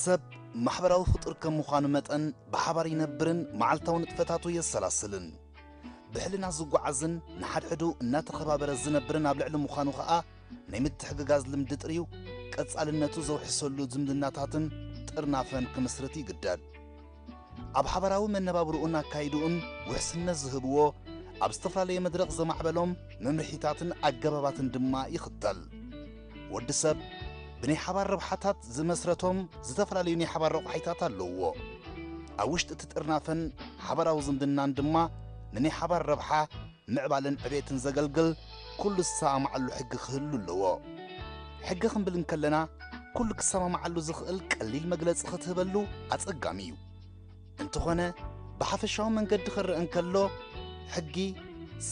ሰብ ማሕበራዊ ፍጡር ከም ምዃኑ መጠን፣ ብሓባር ይነብርን መዓልታዊ ንጥፈታቱ የሰላስልን። ብሕልና ዝጓዓዝን ንሓድሕዱ እናተኸባበረ ዝነብርን ኣብ ልዕሊ ምዃኑ ኸኣ፣ ናይ ምትሕግጋዝ ልምዲ ጥርዩ ቀጻልነቱ ዘውሕሰሉ ዝምድናታትን ጥርናፈን ክምስርት ይግደድ። ኣብ ሓባራዊ መነባብርኡን ኣካይድኡን ውሕስነት ዝህብዎ፣ ኣብ ዝተፈላለየ መድረኽ ዘማዕበሎም መምርሒታትን ኣገባባትን ድማ ይኽተል። ወዲ ሰብ ብናይ ሓባር ረብሓታት ዝመስረቶም ዝተፈላለዩ ናይ ሓባር ረቑሒታት ኣለውዎ። ኣብ ውሽጢ እቲ ጥርናፈን ሓባራዊ ዝምድናን ድማ ንናይ ሓባር ረብሓ ምዕባለን ዕቤትን ዘገልግል ኩሉ ዝሰማማዓሉ ሕጊ ክህሉ ኣለዎ። ሕጊ ክንብል እንከለና፣ ኩሉ ክሰማማዓሉ ዝኽእል ቀሊል መግለጺ ክትህበሉ ኣጸጋሚ እዩ። እንተኾነ፣ ብሓፈሻዊ መንገዲ ክረአ እንከሎ፣ ሕጊ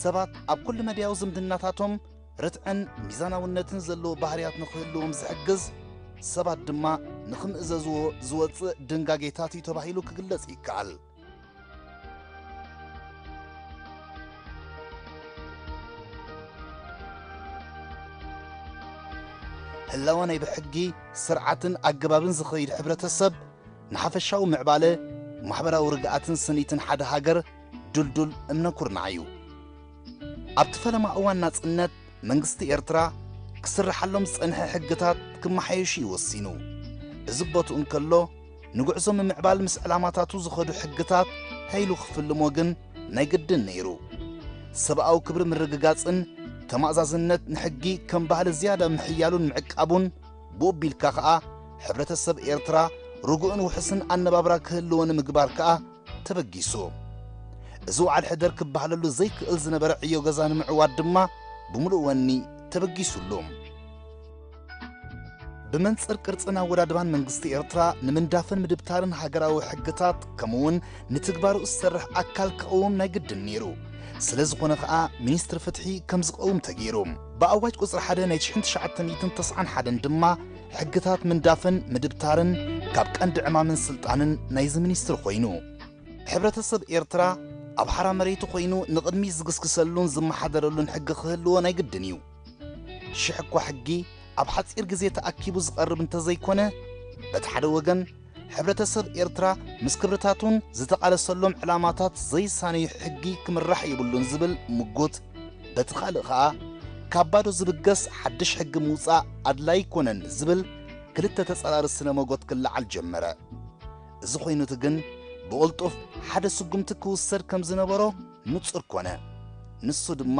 ሰባት ኣብ ኩሉ መዳያዊ ዝምድናታቶም ርትዕን ሚዛናውነትን ዘለዎ ባህርያት ንኽህልዎም ዝሕግዝ፣ ሰባት ድማ ንኽምእዘዝዎ ዝወጽእ ድንጋጌታት እዩ ተባሂሉ ክግለጽ ይከኣል። ህላወ ናይ ብሕጊ ስርዓትን ኣገባብን ዝኸይድ ሕብረተሰብ ንሓፈሻዊ ምዕባለ፣ ማሕበራዊ ርግኣትን ስኒትን ሓደ ሃገር ድልዱል እምነ ኩርናዕ እዩ። ኣብቲ ፈለማ እዋን ናጽነት መንግስቲ ኤርትራ ክስርሓሎም ዝጸንሐ ሕግታት ክመሓየሹ እዩ ወሲኑ። እዚ ቦትኡ እንከሎ፣ ንጉዕዞ ምምዕባል ምስ ዕላማታቱ ዝኸዱ ሕግታት ሀይሉ ክፍልሞ ግን ናይ ግድን ነይሩ። ሰብኣዊ ክብሪ ምርግጋጽን ተማእዛዝነት ንሕጊ ከም ባህሊ ዝያዳ ምሕያሉን ምዕቃቡን፣ ብኡ ቢልካ ከኣ ሕብረተሰብ ኤርትራ ርጉእን ውሑስን ኣነባብራ ክህልዎ ንምግባር ከኣ ተበጊሱ። እዚ ወዓል ሕደር ክበሃለሉ ዘይክእል ዝነበረ ዕዮ ገዛ ንምዕዋት ድማ ብምሉእ ወኒ ተበጊሱሉ። ብመንጽር ቅርጽን ኣወዳድባን መንግስቲ ኤርትራ ንምንዳፍን ምድብታርን ሃገራዊ ሕግታት፣ ከምኡውን ንትግባሩ ዝሰርሕ ኣካል ክቐውም ናይ ግድን ነይሩ። ስለ ዝኾነ ኸኣ ሚኒስትሪ ፍትሒ ከም ዝቐውም ተገይሩ። ብኣዋጅ ቁጽሪ ሓደ ናይ ሽሕን ትሽዓተ ሚእትን ተስዓን ሓደን ድማ ሕግታት ምንዳፍን ምድብታርን ካብ ቀንዲ ዕማምን ስልጣንን ናይዚ ሚኒስትሪ ኮይኑ። ሕብረተሰብ ኤርትራ ኣብ ሓራ መሬቱ ኮይኑ ንቕድሚት ዝግስግሰሉን ዝመሓደረሉን ሕጊ ክህልዎ ናይ ግድን እዩ። ሽሕ እኳ ሕጊ ኣብ ሓጺር ግዜ ተኣኪቡ ዝቐርብ እንተዘይኮነ፣ በቲ ሓደ ወገን ሕብረተሰብ ኤርትራ ምስ ክብርታቱን ዝተቓለሰሎም ዕላማታት ዘይሳነዩ ሕጊ ክምራሕ የብሉን ዝብል ምጉት፣ በቲ ካልእ ኸኣ ካብ ባዶ ዝብገስ ሓድሽ ሕጊ ምውጻእ ኣድላይ ኣይኮነን ዝብል ክልተ ተጻራሪ ስነ መጎት ክለዓል ጀመረ። እዚ ኮይኑቲ ግን ብቕልጡፍ ሓደ ስጉምቲ ክውሰድ ከም ዝነበሮ ንጹር ኮነ። ንሱ ድማ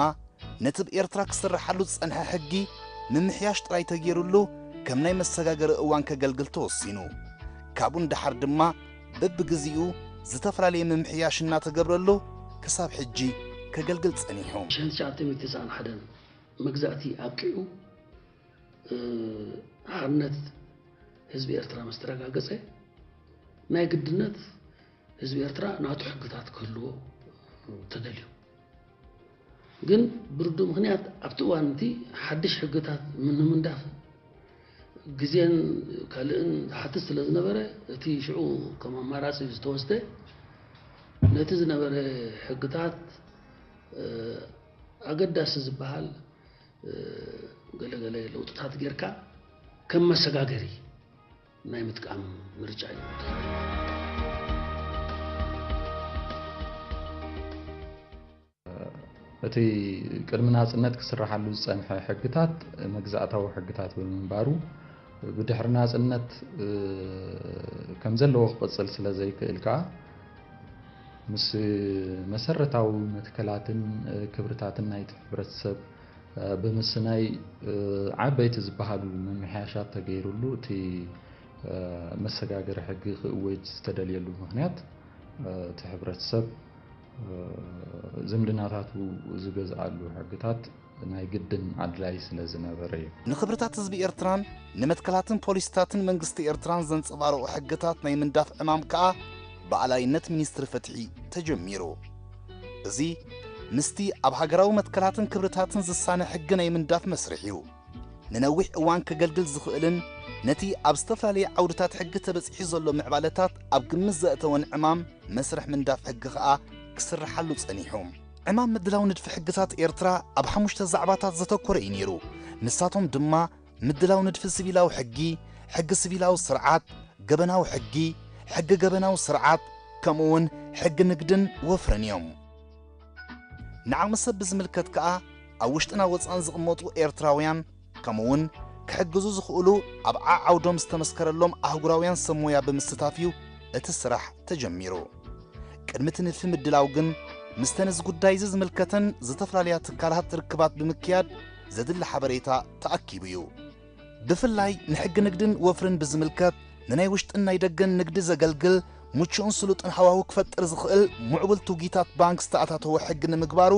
ነቲ ብኤርትራ ክስርሓሉ ዝጸንሐ ሕጊ ምምሕያሽ ጥራይ ተገይሩሉ ከም ናይ መሰጋገሪ እዋን ከገልግል ተወሲኑ። ካብኡ ንደሓር ድማ በብግዜኡ ዝተፈላለየ ምምሕያሽ እናተገብረሉ ክሳብ ሕጂ ከገልግል ጸኒሑ። ሽሕን ትሽዓተ ሚእትን ተስዓን ሓደን መግዛእቲ ኣብቂዑ፣ እ፣ ሓርነት ህዝቢ ኤርትራ ምስ ተረጋገጸ፣ ናይ ግድነት ህዝቢ ኤርትራ ናቱ ሕግታት ክህልዎ ተደልዩ። ግን ብርዱ ምኽንያት ኣብቲ እዋን እቲ ሓድሽ ሕግታት ንምንዳፍ ግዜን ካልእን ዝሓትት ስለ ዝነበረ፣ እቲ ሽዑ ከም ኣማራጺ ዝተወስደ ነቲ ዝነበረ ሕግታት፣ እ፣ ኣገዳሲ ዝበሃል፣ እ፣ ገለ ገለ ለውጥታት ጌርካ ከም መሰጋገሪ ናይ ምጥቃም ምርጫ እዩ። እቲ ቅድሚ ናጽነት ክስርሓሉ ዝጸንሐ ሕግታት መግዛእታዊ ሕግታት ብምንባሩ፣ ብድሕሪ ናጽነት፣ እ፣ ከም ዘለዎ ክቕጽል ስለ ዘይክእል ከኣ፣ ምስ መሰረታዊ መትከላትን፣ እ፣ ክብርታትን ናይቲ ሕብረተሰብ፣ እ፣ ብምስናይ፣ እ፣ ዓበይቲ ዝበሃሉ ምምሕያሻት ተገይሩሉ፣ እቲ፣ እ፣ መሰጋገሪ ሕጊ ክእወጅ ዝተደልየሉ ምኽንያት፣ እ፣ እቲ ሕብረተሰብ፣ እ፣ ዝምድናታቱ ዝገዝኣሉ ሕግታት ናይ ግድን ኣድላይ ስለ ዝነበረ እዩ። ንኽብርታት ህዝቢ ኤርትራን ንመትከላትን ፖሊሲታትን መንግስቲ ኤርትራን ዘንጸባርቑ ሕግታት ናይ ምንዳፍ ዕማም ከኣ ብኣላይነት ሚኒስትሪ ፍትሒ ተጀሚሩ። እዚ ምስቲ ኣብ ሃገራዊ መትከላትን ክብርታትን ዝሳነ ሕጊ ናይ ምንዳፍ መስርሕ እዩ። ንነዊሕ እዋን ከገልግል ዝኽእልን ነቲ ኣብ ዝተፈላለየ ዓውድታት ሕጊ ተበጺሑ ዘሎ ምዕባለታት ኣብ ግምት ዘእተወን ዕማም መስርሕ ምንዳፍ ሕጊ ከኣ ክስርሓሉ ጸኒሑ። ዕማም ምድላው ንድፊ ሕግታት ኤርትራ ኣብ ሓሙሽተ ዛዕባታት ዘተኮረ እዩ ነይሩ። ንሳቶም ድማ ምድላው ንድፊ ሲቪላዊ ሕጊ፣ ሕጊ ሲቪላዊ ስርዓት፣ ገበናዊ ሕጊ፣ ሕጊ ገበናዊ ስርዓት፣ ከምኡ እውን ሕጊ ንግድን ወፍርን እዮም። ንዓቕሚ ሰብ ብዝምልከት ከኣ ኣብ ውሽጥን ኣብ ወጻእን ዝቕመጡ ኤርትራውያን ከምኡ እውን ክሕግዙ ዝኽእሉ ኣብ ዓዓውዶም ዝተመስከረሎም ኣህጉራውያን ሰብ ሞያ ብምስታፍ እዩ እቲ ስራሕ ተጀሚሩ። ቅድሚ እቲ ንድፊ ምድላው ግን ምስተን እዚ ጉዳይ እዚ ዝምልከተን ዝተፈላለያ ትካላት ርክባት ብምክያድ ዘድሊ ሓበሬታ ተኣኪቡ እዩ። ብፍላይ ንሕጊ ንግድን ወፍርን ብዝምልከት ንናይ ውሽጥን ናይ ደገን ንግዲ ዘገልግል ምቹእን ስሉጥን ሃዋሁ ክፈጥር ዝኽእል ምዕቡል ትውጊታት ባንክ ዝተኣታተወ ሕጊ ንምግባሩ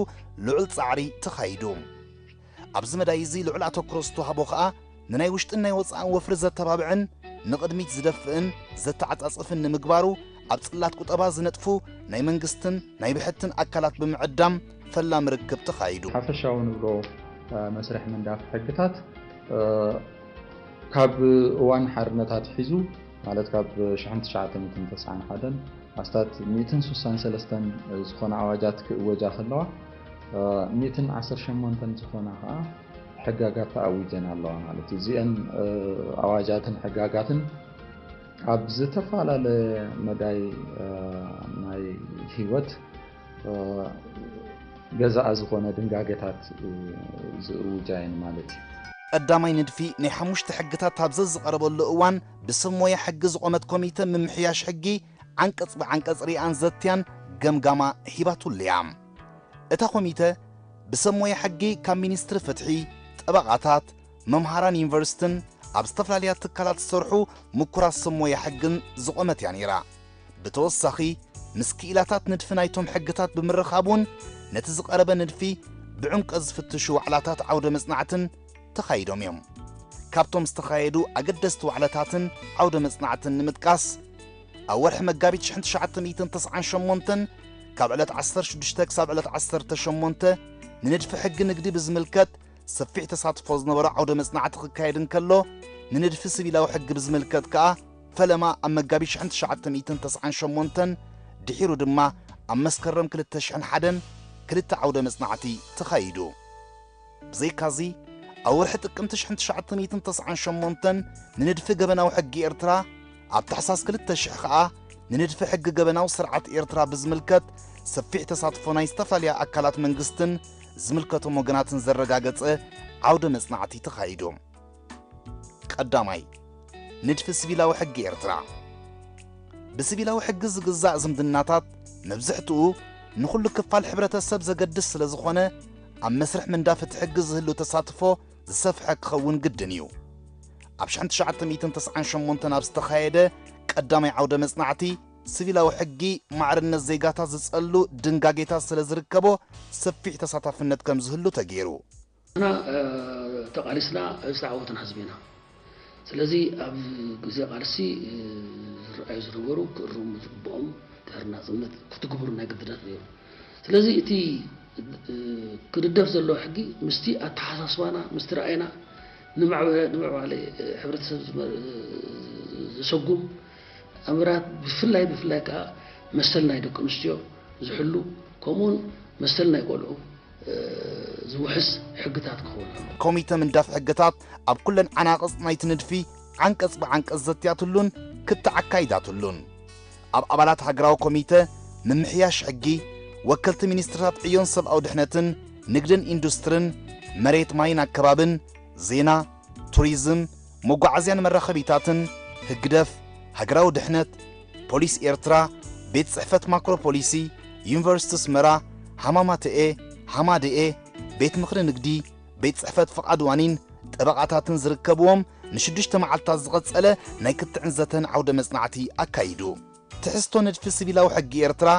ልዑል ጻዕሪ ተኻይዱ። ኣብዚ መዳይ እዚ ልዑል ኣተኩሮ ዝተዋህቦ ከኣ ንናይ ውሽጥን ናይ ወጻእን ወፍሪ ዘተባብዕን ንቕድሚት ዝደፍእን ዘተዓጻጽፍን ንምግባሩ ኣብ ጽላት ቁጠባ ዝነጥፉ ናይ መንግስትን ናይ ብሕትን ኣካላት ብምዕዳም ፈላሚ ርክብ ተኻይዱ። ሓፈሻዊ ንብሎ መስርሕ ምንዳፍ ሕግታት ካብ እዋን ሓርነት ኣትሒዙ ማለት ካብ ሽሕን ትሽዓተ ሚእትን ተስዓን ሓደን ኣስታት ሚእትን ሱሳን ሰለስተን ዝኾና ኣዋጃት ክእወጃ ከለዋ ሚእትን ዓሰርተ ሸሞንተን ዝኾና ከዓ ሕጋጋት ተኣዊጀን ኣለዋ ማለት እዩ። እዚአን ኣዋጃትን ሕጋጋትን ኣብ ዝተፈላለየ መዳይ ናይ ህይወት ገዛኢ ዝኾነ ድንጋጌታት ዝእውጃ እየን ማለት እዩ። ቀዳማይ ንድፊ ናይ ሓሙሽተ ሕግታት ኣብ ዘዝቐረበሉ እዋን ብሰብ ሞያ ሕጊ ዝቖመት ኮሚተ ምምሕያሽ ሕጊ ዓንቀጽ ብዓንቀጽ ሪኣን ዘትያን ገምጋማ ሂባትሉ እያ። እታ ኮሚተ ብሰብ ሞያ ሕጊ ካብ ሚኒስትሪ ፍትሒ፣ ጠበቓታት፣ መምሃራን ዩኒቨርሲቲን ኣብ ዝተፈላለያ ትካላት ዝሰርሑ ምኩራት ሰብ ሞያ ሕግን ዝቖመት እያ ነይራ። ብተወሳኺ ምስ ክኢላታት ንድፊ ናይቶም ሕግታት ብምርኻብ እውን ነቲ ዝቐረበ ንድፊ ብዕምቀት ዝፍትሹ ዋዕላታት ዓውደ መጽናዕትን ተኻይዶም እዮም። ካብቶም ዝተኻየዱ ኣገደስቲ ዋዕላታትን ዓውደ መጽናዕትን ንምጥቃስ ኣብ ወርሒ መጋቢት ሽሕን ትሽዓተ ሚእትን ተስዓን ሸሞንተን ካብ ዕለት ዓሰርተ ሽዱሽተ ክሳብ ዕለት ዓሰርተ ሸሞንተ ንንድፊ ሕጊ ንግዲ ብዝምልከት ሰፊሕ ተሳትፎ ዝነበሮ ዓውደ መጽናዕቲ ክካየድ እንከሎ ንንድፊ ስቪላዊ ሕጊ ብዝምልከት ከኣ ፈለማ ኣብ መጋቢት ሽሕን ትሽዓተ ሚእትን ተስዓን ሸሞንተን ድሒሩ ድማ ኣብ መስከረም ክልተ ሽሕን ሓደን ክልተ ዓውደ መጽናዕቲ ተኻይዱ። ብዘይካዚ ኣብ ወርሒ ጥቅምቲ ሽሕን ትሽዓተ ሚእትን ተስዓን ሸሞንተን ንንድፊ ገበናዊ ሕጊ ኤርትራ ኣብ ታሕሳስ ክልተ ሽሕ ከኣ ንንድፊ ሕጊ ገበናዊ ስርዓት ኤርትራ ብዝምልከት ሰፊሕ ተሳትፎ ናይ ዝተፈላለያ ኣካላት መንግስትን ዝምልከቶም ወገናትን ዘረጋገጸ ዓውደ መጽናዕቲ ተኻይዱ። ቀዳማይ፣ ንድፊ ስቪላዊ ሕጊ ኤርትራ። ብስቪላዊ ሕጊ ዝግዛእ ዝምድናታት መብዝሕትኡ ንኹሉ ክፋል ሕብረተሰብ ዘገድስ ስለ ዝኾነ ኣብ መስርሕ ምንዳፍ እቲ ሕጊ ዝህሉ ተሳትፎ ዝሰፍሐ ክኸውን ግድን እዩ። ኣብ ሽሕን ትሽዓተ ሚእትን ተስዓን ሸሞንተን ኣብ ዝተኻየደ ቀዳማይ ዓውደ መጽናዕቲ ስቪላዊ ሕጊ ማዕርነት ዜጋታት ዝጸሉ ድንጋጌታት ስለ ዝርከቦ ሰፊሕ ተሳታፍነት ከም ዝህሉ ተገይሩ። ንሕና ተቓሊስና ዝተዓወትና ህዝቢ ኢና። ስለዚ ኣብ ግዜ ቃልሲ ዝረኣዩ ዝነበሩ ክእረሙ ዝግብኦም ድሕሪ ናጽነት ክትግብሩ ናይ ግድነት ነይሩ። ስለዚ እቲ ክድደፍ ዘለዎ ሕጊ ምስቲ ኣተሓሳስባና ምስቲ ረኣይና ንምዕባለ ሕብረተሰብ ዘሰጉም ኣምራት ብፍላይ ብፍላይ ከዓ መሰል ናይ ደቂ ኣንስትዮ ዝሕሉ ከምኡውን መሰል ናይ ቆልዑ ዝውሕስ ሕግታት ክኸውን ኣለዎ። ኮሚተ ምንዳፍ ሕግታት ኣብ ኩለን ዓናቕጽ ናይቲ ንድፊ ዓንቀጽ ብዓንቀጽ ዘትያትሉን ክትዕ ኣካይዳትሉን። ኣብ ኣባላት ሃገራዊ ኮሚተ ምምሕያሽ ሕጊ ወከልቲ ሚኒስትርታት ዕዮን ሰብኣዊ ድሕነትን ንግድን ኢንዱስትርን መሬት ማይን ኣከባብን ዜና ቱሪዝም፣ መጓዓዝያን መራኸቢታትን፣ ህግደፍ፣ ሃገራዊ ድሕነት፣ ፖሊስ ኤርትራ፣ ቤት ጽሕፈት ማክሮ ፖሊሲ፣ ዩኒቨርሲቲ ኣስመራ፣ ሃማማተኤ፣ ሃማደኤ፣ ቤት ምኽሪ ንግዲ፣ ቤት ጽሕፈት ፍቓድ ዋኒን ጠበቓታትን ዝርከብዎም ንሽዱሽተ መዓልታት ዝቐጸለ ናይ ክትዕን ዘተን ዓውደ መጽናዕቲ ኣካይዱ። ትሕዝቶ ንድፊ ስቪላዊ ሕጊ ኤርትራ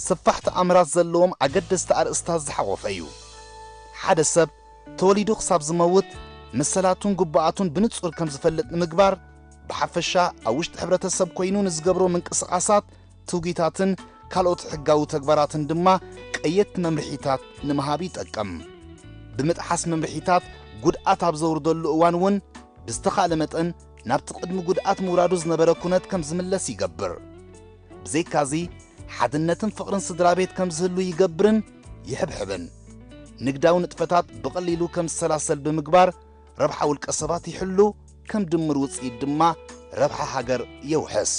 ሰፋሕቲ ኣምራት ዘለዎም ኣገደስቲ ኣርእስታት ዝሓቖፈ እዩ። ሓደ ሰብ ተወሊዱ ክሳብ ዝመውት መሰላቱን ግቡኣቱን ብንጹር ከም ዝፈልጥ ንምግባር፣ ብሓፈሻ ኣብ ውሽጢ ሕብረተሰብ ኮይኑ ንዝገብሮ ምንቅስቓሳት፣ ትውጊታትን ካልኦት ሕጋዊ ተግባራትን ድማ ቀየድቲ መምርሒታት ንምሃብ ይጠቅም። ብምጥሓስ መምርሒታት ጉድኣት ኣብ ዘውርደሉ እዋን እውን ብዝተኻእለ መጠን ናብቲ ቅድሚ ጉድኣት ምውራዱ ዝነበረ ኩነት ከም ዝምለስ ይገብር። ብዘይካዚ ሓድነትን ፍቕርን ስድራ ቤት ከም ዝህሉ ይገብርን ይሕብሕብን። ንግዳዊ ንጥፈታት ብቐሊሉ ከም ዝሰላሰል ብምግባር ረብሓ ውልቀ ሰባት ይሕሉ፣ ከም ድምር ውፅኢት ድማ ረብሓ ሃገር የውሕስ።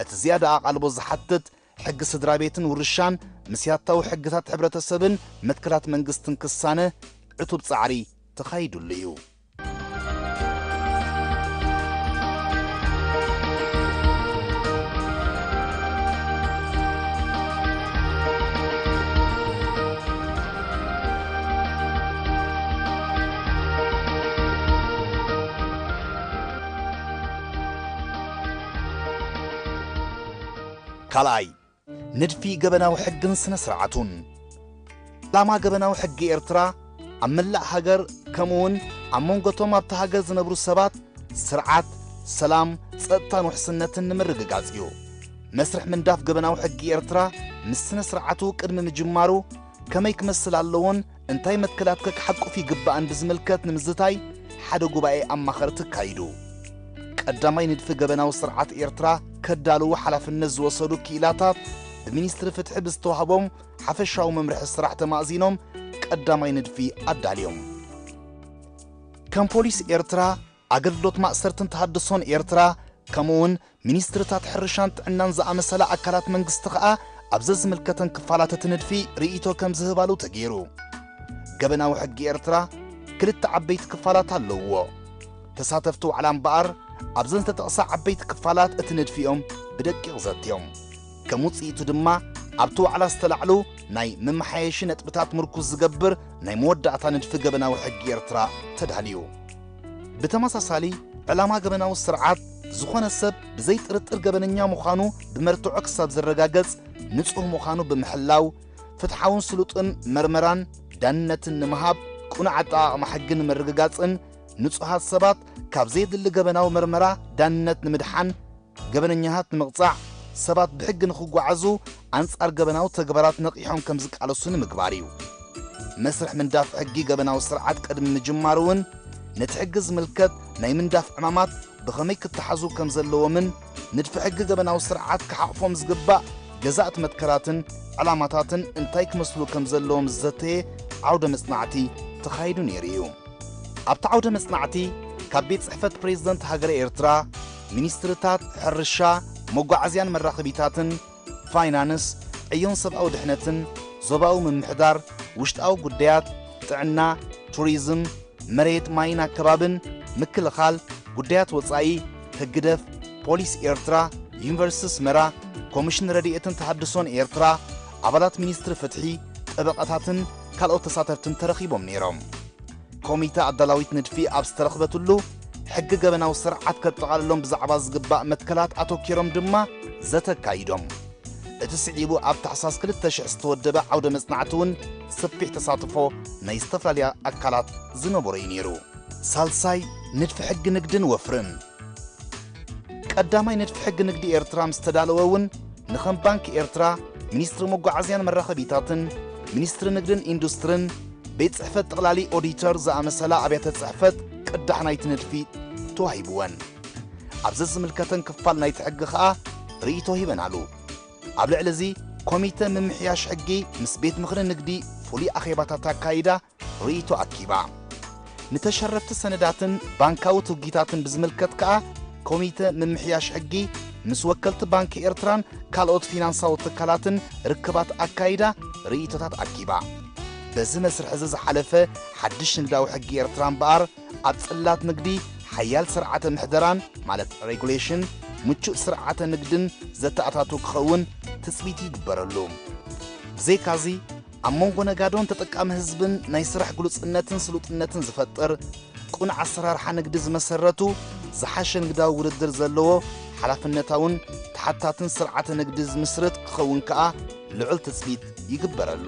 እቲ ዝያዳ ኣቓልቦ ዝሓትት ሕጊ ስድራ ቤትን ውርሻን ምስ ያታዊ ሕግታት ሕብረተሰብን መትከላት መንግስትን ክሳነ ዕቱብ ጻዕሪ ተኻይዱሉ እዩ። ካልኣይ፣ ንድፊ ገበናዊ ሕግን ስነ ስርዓቱን። ዕላማ ገበናዊ ሕጊ ኤርትራ ኣብ መላእ ሃገር ከምኡውን ኣብ መንጎቶም ኣብታ ሃገር ዝነብሩ ሰባት ስርዓት፣ ሰላም፣ ጸጥታን ውሕስነትን ንምርግጋጽ እዩ። መስርሕ ምንዳፍ ገበናዊ ሕጊ ኤርትራ ምስ ስነ ስርዓቱ ቅድሚ ምጅማሩ ከመይ ክመስል ኣለዎን እንታይ መትከላት ከክሓቁፍ ይግባእን ብዝምልከት ንምዝታይ ሓደ ጉባኤ ኣማኸርቲ ኣካይዱ። ቀዳማይ ንድፊ ገበናዊ ስርዓት ኤርትራ ከዳልዉ ሓላፍነት ዝወሰዱ ክኢላታት ብሚኒስትሪ ፍትሒ ብዝተዋህቦም ሓፈሻዊ መምርሒ ስራሕ ተማእዚኖም ቀዳማይ ንድፊ ኣዳልዮም። ከም ፖሊስ ኤርትራ፣ ኣገልግሎት ማእሰርትን ተሃድሶን ኤርትራ፣ ከምኡውን ሚኒስትርታት ሕርሻን ጥዕናን ዝኣመሰላ ኣካላት መንግስቲ ከኣ ኣብ ዘዝምልከተን ክፋላት እቲ ንድፊ ርእይቶ ከም ዝህባሉ ተገይሩ። ገበናዊ ሕጊ ኤርትራ ክልተ ዓበይቲ ክፋላት ኣለውዎ። ተሳተፍቲ ዋዕላ እምበኣር ኣብዘን ዝተጠቕሳ ዓበይቲ ክፋላት እቲ ንድፊኦም ብደቂቕ ዘትዮም። ከም ውጽኢቱ ድማ ኣብቲ ዋዕላ ዝተላዕሉ ናይ መመሓየሺ ነጥብታት ምርኩስ ዝገብር ናይ መወዳእታ ንድፊ ገበናዊ ሕጊ ኤርትራ ተዳልዩ። ብተመሳሳሊ፣ ዕላማ ገበናዊ ስርዓት ዝኾነ ሰብ ብዘይጥርጥር ገበነኛ ምዃኑ ብመርትዖ ክሳብ ዝረጋገጽ ንጹህ ምዃኑ ብምሕላው፣ ፍትሓውን ስሉጥን መርመራን ዳንነትን ንምሃብ፣ ቅኑዕ ኣጠቓቕማ ሕጊ ንምርግጋጽን ንጹሃት ሰባት ካብ ዘየድሊ ገበናዊ መርመራ ዳንነት ንምድሓን፣ ገበነኛታት ንምቕጻዕ፣ ሰባት ብሕጊ ንኽጓዓዙ ኣንጻር ገበናዊ ተግባራት ነቒሖም ከም ዝቃለሱ ንምግባር እዩ። መስርሕ ምንዳፍ ሕጊ ገበናዊ ስርዓት ቅድሚ ምጅማሩ እውን ነቲ ሕጊ ዝምልከት ናይ ምንዳፍ ዕማማት ብኸመይ ክተሓዙ ከም ዘለዎምን ንድፊ ሕጊ ገበናዊ ስርዓት ክሓቑፎም ዝግባእ ገዛእቲ መትከላትን ዕላማታትን እንታይ ክመስሉ ከም ዘለዎም ዝዘተየ ዓውደ መጽናዕቲ ተኻይዱ ነይሩ እዩ። ኣብቲ ዓውደ መጽናዕቲ ካብ ቤት ጽሕፈት ፕሬዝደንት ሃገረ ኤርትራ፣ ሚኒስትርታት ሕርሻ፣ መጓዓዝያን መራኸቢታትን፣ ፋይናንስ፣ ዕዮን ሰብኣዊ ድሕነትን፣ ዞባዊ ምምሕዳር፣ ውሽጣዊ ጉዳያት፣ ጥዕና፣ ቱሪዝም፣ መሬት፣ ማይን ኣከባብን፣ ምክልኻል፣ ጉዳያት ወጻኢ፣ ህግደፍ፣ ፖሊስ ኤርትራ፣ ዩኒቨርሲቲ ኣስመራ፣ ኮሚሽን ረድኤትን ተሃድሶን ኤርትራ፣ ኣባላት ሚኒስትሪ ፍትሒ፣ ጠበቓታትን ካልኦት ተሳተፍትን ተረኺቦም ነይሮም። ኮሚተ ኣዳላዊት ንድፊ ኣብ ዝተረኽበትሉ፣ ሕጊ ገበናዊ ስርዓት ከጠቓልሎም ብዛዕባ ዝግባእ መትከላት ኣተኲሮም ድማ ዘተ ኣካይዶም። እቲ ስዒቡ ኣብ ታሕሳስ ክልተ ሽሕ ዝተወደበ ዓውደ መጽናዕቲ እውን ሰፊሕ ተሳትፎ ናይ ዝተፈላለያ ኣካላት ዝነበሮ እዩ ነይሩ። ሳልሳይ፣ ንድፊ ሕጊ ንግድን ወፍርን። ቀዳማይ ንድፊ ሕጊ ንግዲ ኤርትራ ምስ ተዳለወ እውን ንኸም ባንኪ ኤርትራ፣ ሚኒስትሪ መጓዓዝያን መራኸቢታትን፣ ሚኒስትሪ ንግድን ኢንዱስትርን፣ ቤት ጽሕፈት ጠቕላሊ ኦዲተር ዝኣመሰላ ኣብያተ ጽሕፈት ቅዳሕ ናይቲ ንድፊ ተዋሂብወን። ኣብ ዘዝምልከተን ክፋል ናይቲ ሕጊ ከኣ ርእይቶ ሂበናሉ። ኣብ ልዕሊ እዚ ኮሚተ ምምሕያሽ ሕጊ ምስ ቤት ምኽሪ ንግዲ ፍሉይ ኣኼባታት ኣካይዳ ርእይቶ ኣኪባ። ንተሸረፍቲ ሰነዳትን ባንካዊ ትውጊታትን ብዝምልከት ከኣ ኮሚተ ምምሕያሽ ሕጊ ምስ ወከልቲ ባንኪ ኤርትራን ካልኦት ፊናንሳዊ ትካላትን ርክባት ኣካይዳ ርእይቶታት ኣኪባ። በዚ መስርሕ እዚ ዝሓለፈ ሓድሽ ንግዳዊ ሕጊ ኤርትራ እምበኣር ኣብ ጽላት ንግዲ ሓያል ስርዓተ ምሕደራን ማለት ሬጉሌሽን ምቹእ ስርዓተ ንግድን ዘተኣታቱ ክኸውን ትጽቢት ይግበረሉ። ብዘይካዚ ኣብ መንጎ ነጋዶን ተጠቃሚ ህዝብን ናይ ስራሕ ግሉጽነትን ስሉጥነትን ዝፈጥር ቅኑዕ ኣሰራርሓ ንግዲ ዝመሰረቱ ዝሓሸ ንግዳዊ ውድድር ዘለዎ ሓላፍነታውን ተሓታትን ስርዓተ ንግዲ ዝምስርት ክኸውን ከኣ ልዑል ትጽቢት ይግበረሉ።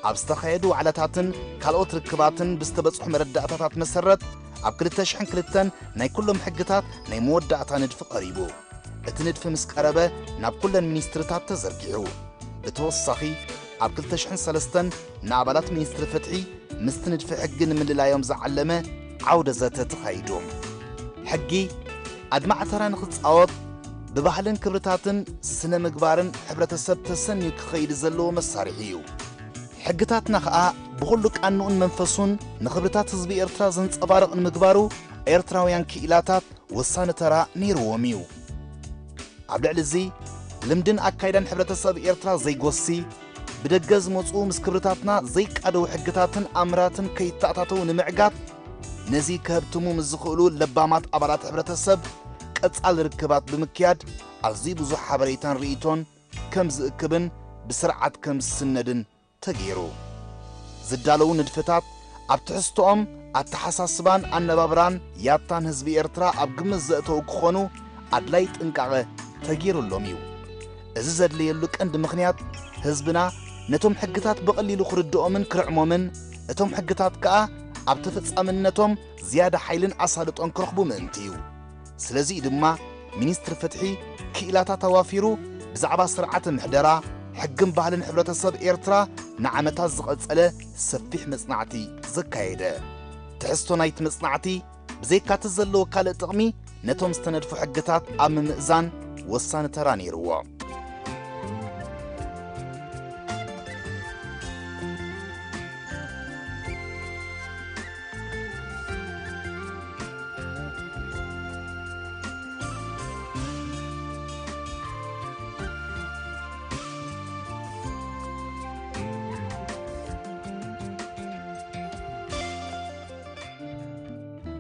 ኣብ ዝተኻየዱ ዋዕላታትን ካልኦት ርክባትን ብዝተበጽሑ መረዳእታታት መሰረት ኣብ ክልተ ሽሕን ክልተን ናይ ኩሎም ሕግታት ናይ መወዳእታ ንድፊ ቀሪቡ። እቲ ንድፊ ምስ ቀረበ ናብ ኩለን ሚኒስትርታት ተዘርጊሑ። ብተወሳኺ ኣብ ክልተ ሽሕን ሰለስተን ንኣባላት ሚኒስትሪ ፍትሒ ምስቲ ንድፊ ሕጊ ንምልላዮም ዝዓለመ ዓውደ ዘተ ተኻይዱ። ሕጊ ኣድማዒ ተራ ንኽጻወት ብባህልን ክብርታትን ስነ ምግባርን ሕብረተሰብ ተሰንዩ ክኸይድ ዘለዎ መሳርሒ እዩ። ሕግታትና ኸኣ ብኹሉ ቃንኡን መንፈሱን ንኽብርታት ህዝቢ ኤርትራ ዘንጸባርቕ ንምግባሩ ኤርትራውያን ክኢላታት ወሳኒ ተራ ነይርዎም እዩ። ኣብ ልዕሊ እዚ፣ ልምድን ኣካይዳን ሕብረተሰብ ኤርትራ ዘይጎሲ፣ ብደገ ዝመጹ ምስ ክብርታትና ዘይቃደው ሕግታትን ኣምራትን ከይተኣታተው ንምዕጋት፣ ነዚ ከህብትሙ ምስ ዝኽእሉ ለባማት ኣባላት ሕብረተሰብ ቀጻሊ ርክባት ብምክያድ፣ ኣዝዩ ብዙሕ ሓበሬታን ርእይቶን ከም ዝእክብን ብስርዓት ከም ዝስነድን ተገይሩ። ዝዳለዉ ንድፍታት ኣብ ትሕዝቶኦም፣ ኣተሓሳስባን ኣነባብራን ያታን ህዝቢ ኤርትራ ኣብ ግምት ዘእተዉ ክኾኑ ኣድላይ ጥንቃቐ ተገይሩሎም እዩ። እዚ ዘድለየሉ ቀንዲ ምኽንያት፣ ህዝብና ነቶም ሕግታት ብቐሊሉ ክርድኦምን ክርዕሞምን፣ እቶም ሕግታት ከኣ ኣብ ተፈጻምነቶም ዝያዳ ሓይልን ኣሳልጦን ክረኽቡ ምእንቲ እዩ። ስለዚ እዩ ድማ ሚኒስትሪ ፍትሒ ክኢላታት ኣዋፊሩ ብዛዕባ ስርዓተ ምሕደራ፣ ሕግን ባህልን ሕብረተሰብ ኤርትራ ንዓመታት ዝቐጸለ ሰፊሕ መጽናዕቲ ዘካየደ። ትሕዝቶ ናይቲ መጽናዕቲ ብዘይካቲ ዘለዎ ካልእ ጥቕሚ፣ ነቶም ዝተነድፉ ሕግታት ኣብ ምምእዛን ወሳኒ ተራ ነይርዎ።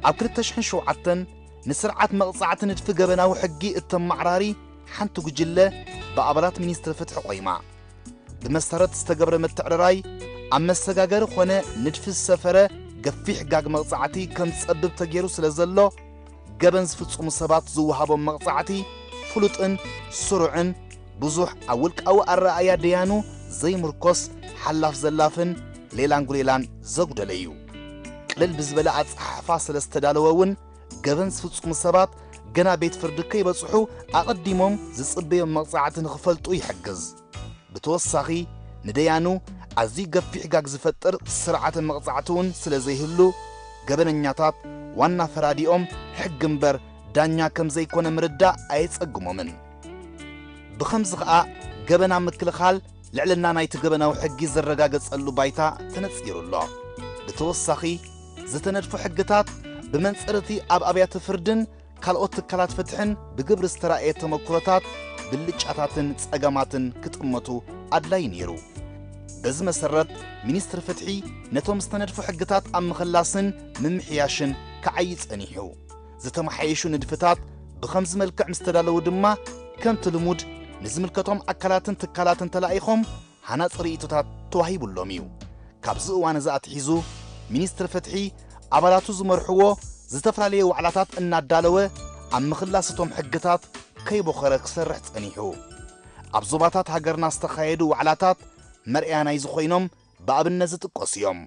ኣብ ክልተ ሽሕን ሸውዓተን ንስርዓት መቕጻዕቲ ንድፊ ገበናዊ ሕጊ እተመዓራሪ ሓንቲ ጉጅለ ብኣባላት ሚኒስትሪ ፍትሒ ቆይማ። ብመሰረት ዝተገብረ ምትዕርራይ፣ ኣብ መሰጋገሪ ኾነ ንድፊ ዝሰፈረ ገፊሕ ጋግ መቕጻዕቲ ከም ዝጸብብ ተገይሩ ስለ ዘሎ፣ ገበን ዝፍጽሙ ሰባት ዝወሃቦም መቕጻዕቲ ፍሉጥን ስሩዕን፣ ብዙሕ ኣብ ውልቃዊ ኣረኣእያ ደያኑ ዘይምርኮስ፣ ሓላፍ ዘላፍን ሌላን ጉሌላን ዘጉደለ እዩ። ቅልል ብዝበለ ኣጸሓሕፋ ስለ ዝተዳለወ እውን፣ ገበን ዝፍጽሙ ሰባት ገና ቤት ፍርዲ ከይበጽሑ ኣቐዲሞም ዝጽበዮም መቕጻዕቲ ንኽፈልጡ ይሕግዝ። ብተወሳኺ፣ ንደያኑ ኣዝዩ ገፊሕ ጋግ ዝፈጥር ስርዓተ መቕጻዕቲ እውን ስለ ዘይህሉ፣ ገበነኛታት ዋና ፈራዲኦም ሕጊ እምበር ዳኛ ከም ዘይኮነ ምርዳእ ኣየጸግሞምን። ብኸምዚ ኸኣ፣ ገበን ኣብ ምክልኻል ልዕልና ናይቲ ገበናዊ ሕጊ ዝረጋገጸሉ ባይታ ተነጺሩ ኣሎ። ብተወሳኺ፣ ዝተነድፉ ሕግታት ብመንጽር እቲ ኣብ ኣብያተ ፍርድን ካልኦት ትካላት ፍትሕን ብግብሪ ዝተራእየ ተመክሮታት፣ ብልጫታትን ጸገማትን ክጥመቱ ኣድላዪ ነይሩ። በዚ መሰረት፣ ሚኒስትሪ ፍትሒ ነቶም ዝተነድፉ ሕግታት ኣብ ምኽላስን ምምሕያሽን ክዓዪ ጸኒሑ። ዝተመሓየሹ ንድፍታት ብኸምዚ መልክዕ ምስ ተዳለዉ ድማ፣ ከምቲ ልሙድ ንዝምልከቶም ኣካላትን ትካላትን ተላኢኾም ሃናጺ ርእይቶታት ተዋሂቡሎም እዩ። ካብዚ እዋን እዚ ኣትሒዙ፣ ሚኒስትሪ ፍትሒ ኣባላቱ ዝመርሕዎ ዝተፈላለየ ዋዕላታት እናዳለወ፣ ኣብ ምኽላስ እቶም ሕግታት ከይቦኸረ ክሰርሕ ጸኒሑ። ኣብ ዞባታት ሃገርና ዝተኻየዱ ዋዕላታት መርኣያ ናይዚ ኮይኖም፣ ብኣብነት ዝጥቀሱ እዮም።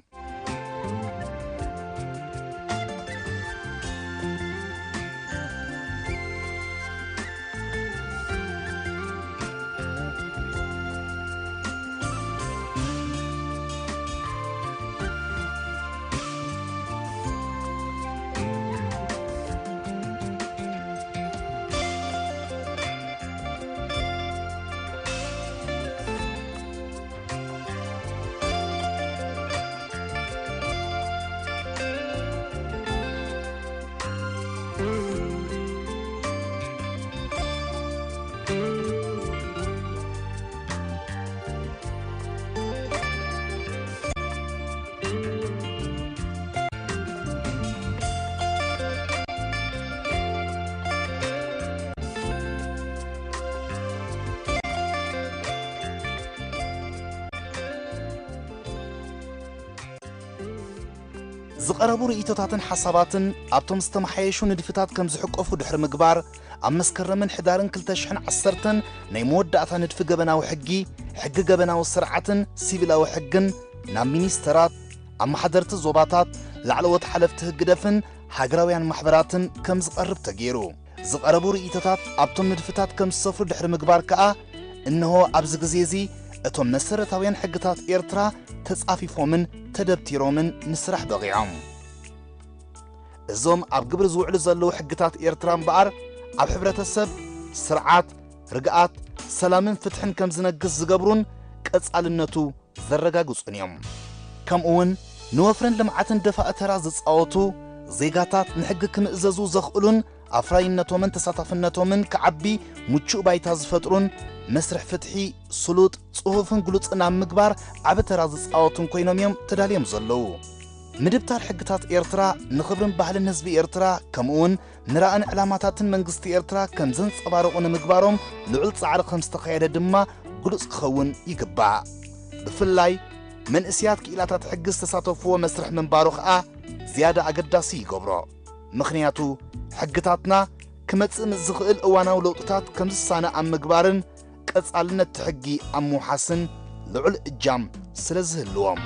ዝቐረቡ ርእይቶታትን ሓሳባትን ኣብቶም ዝተመሓየሹ ንድፍታት ከም ዝሕቆፉ ድሕሪ ምግባር፣ ኣብ መስከረምን ሕዳርን ክልተ ሽሕን ዓሰርተን ናይ መወዳእታ ንድፊ ገበናዊ ሕጊ፣ ሕጊ ገበናዊ ስርዓትን ሲቪላዊ ሕግን ናብ ሚኒስተራት፣ ኣመሓደርቲ ዞባታት፣ ላዕለዎት ሓለፍቲ ህግደፍን ሃገራውያን ማሕበራትን ከም ዝቐርብ ተገይሩ። ዝቐረቡ ርእይቶታት ኣብቶም ንድፍታት ከም ዝሰፍሩ ድሕሪ ምግባር ከኣ፣ እንሆ ኣብዚ ግዜ እዚ እቶም መሰረታውያን ሕግታት ኤርትራ ተጻፊፎምን ተደብቲሮምን ንስራሕ በቒዖም። እዞም ኣብ ግብሪ ዝውዕሉ ዘለዉ ሕግታት ኤርትራ እምበኣር፣ ኣብ ሕብረተሰብ፣ ስርዓት፣ ርግኣት፣ ሰላምን ፍትሕን ከም ዝነግስ ዝገብሩን ቀጻልነቱ ዘረጋግጹን እዮም። ከምኡውን ንወፍርን ልምዓትን ደፋኢ ተራ ዝጻወቱ ዜጋታት ንሕጊ ክምእዘዙ ዘኽእሉን ኣፍራይነቶምን ተሳታፍነቶምን ክዓቢ ምቹእ ባይታ ዝፈጥሩን መስርሕ ፍትሒ ስሉጥ፣ ጽፉፍን ግሉጽን ኣብ ምግባር ዓቢ ተራ ዝጻወቱን ኮይኖም እዮም ተዳልዮም ዘለዉ። ምድብታር ሕግታት ኤርትራ ንኽብርን ባህልን ህዝቢ ኤርትራ ከምኡውን ንራእን ዕላማታትን መንግስቲ ኤርትራ ከም ዘንጸባረቑ ንምግባሮም ልዑል ጻዕሪ ከም ዝተኻየደ ድማ ግሉጽ ክኸውን ይግባእ። ብፍላይ መንእስያት ክኢላታት ሕጊ ዝተሳተፍዎ መስርሕ ምንባሩ ኸኣ ዝያዳ ኣገዳሲ ይገብሮ። ምኽንያቱ ሕግታትና ክመጽእ ምስ ዝኽእል እዋናዊ ለውጥታት ከም ዝሳነ ኣብ ምግባርን ቀጻልነት እቲ ሕጊ ኣብ ምውሓስን ልዑል እጃም ስለ ዝህልዎም።